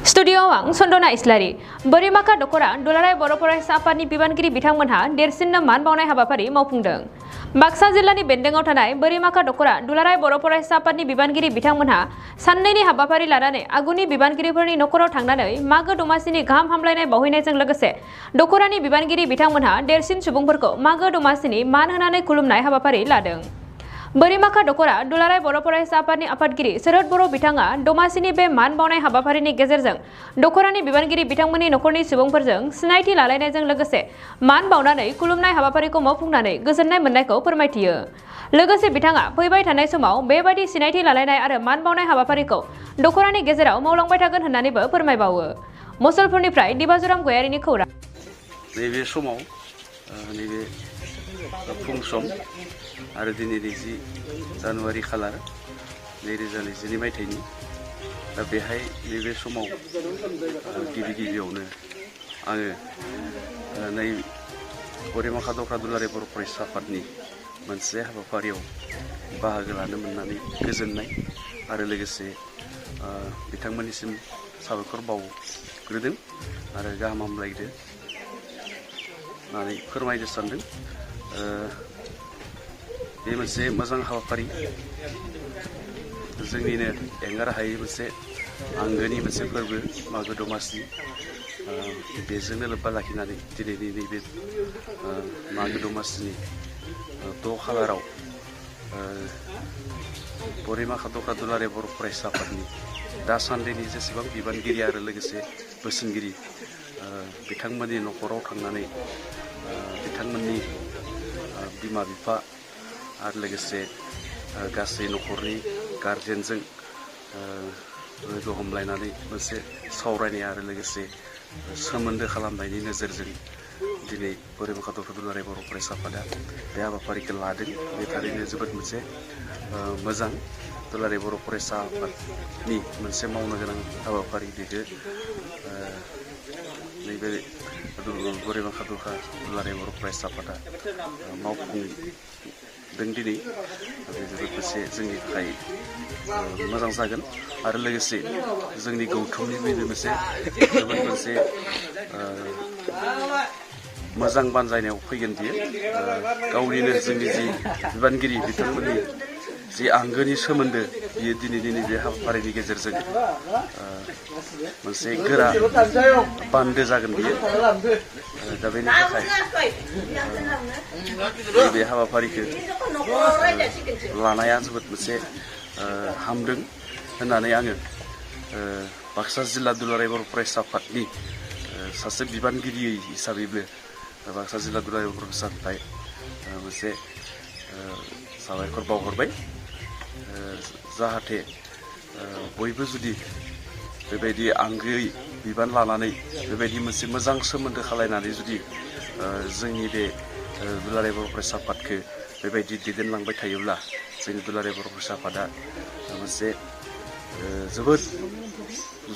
Studio ang Sondona Islari, Borimaka Dokora, Dularai Boroporai Sapani Bibankiri Bitangmanha, Dersinna Man Baunai Habapari Maupungdeng. Baksa Jillani Bendengau Tanai, Borimaka Dokora, Dularai Boroporai Sapani Bibankiri Bitangmanha, Sanneni Habapari Ladane, Aguni Bibankiri Purni Nokoro Tangnanai, Maga Domasini Gam Hamlainai Bahuinai Lagase, Dokorani Bibankiri Bitangmanha, Dersin Subungpurko, Maga Domasini, Manhanai Kulumnai Habapari Ladeng. Borimaka Dokora, Dularai Boroporai Sapani Apadgiri, Serot Boro Bitanga, Domasini Be Man Baunai Habaparini Gezerjang, Dokorani Bibangiri Bitangmani Nokorni Subungperjang, Snaiti Lalainajang Lagase, Man Baunanai, Kulumnai Habapariko Maupungnaनै, Goजोननाय मोननायखौ फोरमायथियो। लोगोसे बिथाङा फैबाय थानाय समाव बेबायदि सिनायथि लालायनाय आरो मान बावनाय हाबाफारिखौ दखरानि गेजेराव मावलांबाय थागोन होननानैबो फोरमायबावो। मुसलपुरनिफ्राय दिबाजुराम गयारिनि खौरां। नैबे समाव नैबे फुं सम आरो दिनै 20 जानुवारि खालार 2022 मायथाइनि दा बेहाय नैबे समाव गिबियावनो आङो नै बोरिमाखा दख्रा दुलाराय बर' फरायसा आफादनि मोनसे हाबाफारियाव बाहागो लानो मोननानै गोजोननाय आरो लोगोसे बिथांमोननिसिम साबायखर बावग्रोदों आरो गाहाम हामलायदों होननानै फोरमायनो सानदों। बे मोनसे मोजां हाबाफारि जोंनिनो एंगार हायै मोनसे आंगोनि मोनसे फोरबो मागो दमासि बेजोंनो लोब्बा लाखिनानै दिनैनि नैबे मागो दमासिनि 6 खालाराव बोरिमाखा दख्रा दुलाराय बर' फरायसा आफादनि दासान्दिनि जेसेबां बिबानगिरि आरो लोगोसे बोसोनगिरि बिथांमोननि न'खराव थांनानै बिथांमोननि बिमा बिफा आरो लोगोसे गासै न'खरनि गार्जेनजों लोगो हमलायनानै मोनसे सावरायनाय आरो लोगोसे सोमोन्दो खालामनायनि नोजोरजों दिनै बोरिमाखा दख्रा दुलाराय बर' फरायसा आफादा बे हाबाफारिखौ लादों। बे थारैनो जोबोद मोनसे मोजां दुलाराय बर' फरायसा आफादनि मोनसे मावनो गोनां हाबाफारि बेखौ नैबे बोरिमाखा दख्रा दुलाराय बर' फरायसा आफादा मावफुंदों दिनै। बे जोबोद मोनसे जोंनि थाखाय मोजां जागोन आरो लोगोसे जोंनि गौथुमनि बेनो मोनसे जोबोद मोनसे मोजां बानजायनायाव फैगोन बियो गावनिनो जोंनि जि बिबानगिरि बिथांमोननि जि आंगोनि सोमोन्दो बियो दिनैनि बे हाबाफारिनि गेजेरजों मोनसे गोरा बान्दो जागोन बियो। दा बेनि थाखाय बे हाबाफारिखौ लानाया जोबोद मोनसे हामदों होननानै आङो बाक्सा जिल्ला दुलाराय बर' फरायसा आफादनि सासे बिबानगिरि हिसाबैबो बाक्सा जिल्ला दुलाराय बर' फरायसा आफादनिफ्राय मोनसे साबायखर बावहरबाय। जाहाथे बयबो जुदि बेबायदि आंगोयै बिबान लानानै बेबायदि मोनसे मोजां सोमोन्दो खालायनानै जुदि जोंनि बे दुलाराय बर' फरायसा आफादखौ बेबायदि दैदेनलांबाय थायोब्ला जोंनि दुलाराय बर' फरायसा आफादा मोनसे जोबोद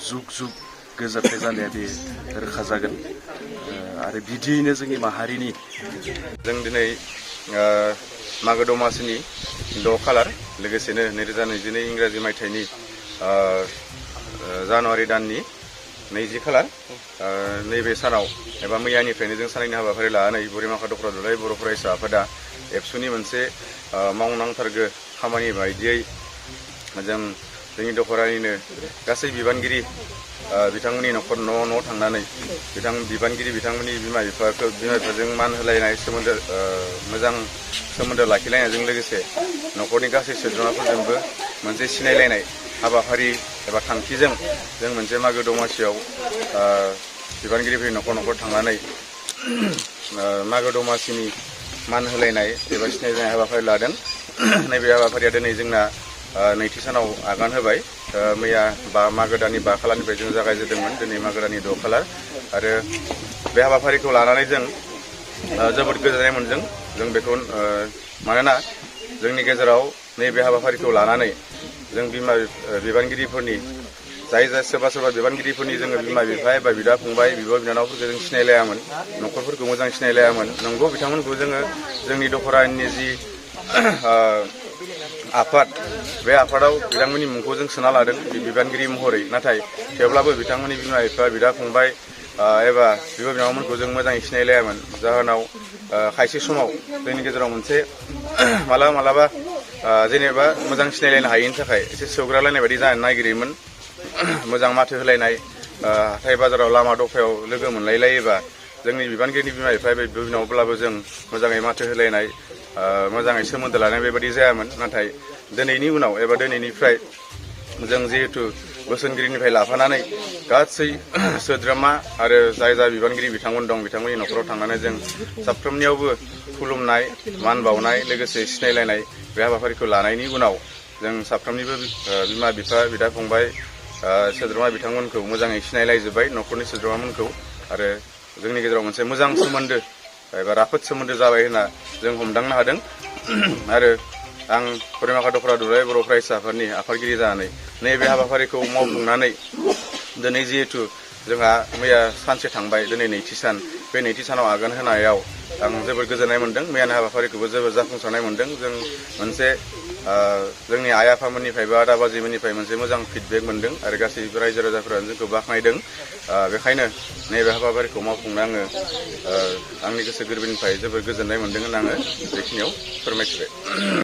जुग जुग गोजोरथाय जानाया बे रोखा जागोन आरो बिदियैनो जोंनि माहारिनि जों दिनै मागो दमासिनि 6 खालार लोगोसेनो 2022 इंराजि मायथाइनि जानुवारि दाननि 20 खालार नैबे सानाव एबा मैयानिफ्रायनो जों सानैनि हाबाफारि लानानै बोरिमाखा दख्रा दुलाराय बर' फरायसा आफादा एबसुनि मोनसे मावनांथारगौ खामानि बायदियै जोंनि दखरानिनो गासै बिबानगिरि बिथांमोननि न'खर न' थांनानै बिथांमोननि बिमा बिफाजों मान होलायनाय सोमोन्दो मोजां सोमोन्दो लाखिलायनायजों लोगोसे न'खरनि गासै सोद्रोमाफोरजोंबो मोनसे सिनायलायनाय हाबाफारि एबा थांखिजों जों मोनसे मागो दमासियाव बिबानगिरिफोरनि न'खर थांनानै मागो दमासिनि मान होलायनाय एबा सिनायलायनाय हाबाफारि लादों। नैबे हाबाफारिया दिनै जोंना नैथि सानाव आगान होबाय। मैया मागो दाननि 5 खालारनिफ्राय जों जागायजेनदोंमोन, दिनै मागो दाननि 6 खालार आरो बे हाबाफारिखौ लानानै जों जोबोद गोजोननाय मोनदों। जों बेखौ मानोना जोंनि गेजेराव नैबे हाबाफारिखौ लानानै जों बिबानगिरिफोरनि सोरबा बिबानगिरिफोरनि जोङो बिमा बिफा एबा बिदा फंबाय बिब' बिनानावफोरखौ जों सिनायलायामोन, न'खरफोरखौ मोजां सिनायलायामोन। नंगौ बिथांमोनखौ जोङो जोंनि दखरानि जि आफाद बे आफादाव बिथांमोननि मुंखौ जों सोना लादों बिबानगिरि महरै नाथाय थेवब्लाबो बिथांमोननि बिमा बिफा बिदा फंबाय एबा बिब' बिनानावमोनखौ जों मोजाङै सिनायलायामोन जाहोनाव खायसे समाव जोंनि गेजेराव मोनसे मालाबा जेनेबा मोजां सिनायलायनो हायैनि थाखाय एसे सौग्रालायनाय बायदि जानो नागिरोमोन मोजां माथो होलायनाय हाथाय बाजाराव लामा दफायाव लोगो मोनलायलायोबा जोंनि बिबानगिरिनि बिमा बिफा बिब' बिनानावब्लाबो जों मोजाङै माथो होलायनाय मोजाङै सोमोन्दो लानाय बेबायदि जायामोन नाथाय दिनैनि उनाव एबा दिनैनिफ्राय जों जिहेतु बोसोनगिरिनिफ्राय लाफानानै गासै सोद्रोमा आरो जाय बिबानगिरि बिथांमोन दं बिथांमोननि न'खराव थांनानै जों साफ्रोमनियावबो खुलुमनाय मान बावनाय लोगोसे सिनायलायनाय बे हाबाफारिखौ लानायनि उनाव जों साफ्रोमनिबो बिमा बिफा बिदा फंबाय सोद्रोमा बिथांमोनखौ मोजाङै सिनायलायजोब्बाय न'खरनि सोद्रोमामोनखौ आरो जोंनि गेजेराव मोनसे मोजां सोमोन्दो एबा राफोद सोमोन्दो जाबाय होनना जों हमदांनो हादों आरो आं बोरिमाखा दख'रा दुलाराय बर' फरायसा आफादनि आफादगिरि जानानै नैबे हाबाफारिखौ मावफुंनानै दिनै जिहेतु जोंहा मैया सानसे थांबाय दिनै नैथि सान बे नैथि सानाव आगान होनायाव आं जोबोद गोजोननाय मोन्दों मैयानि हाबाफारिखौबो जोबोद जाफुंसारनाय मोन्दों जों मोनसे जोंनि आइ आफामोननिफ्राय बा आदा बाजैमोननिफ्राय मोनसे मोजां फिडबेक मोन्दों आरो गासैबो रायजो राजाफोरानो जोंखौ बाख्नायदों बेखायनो नैबे हाबाफारिखौ मावफुंनो आङो आंनि गोसो गोरबोनिफ्राय जोबोद गोजोननाय मोन्दों होनना आङो बेखिनियाव फोरमायथिबाय।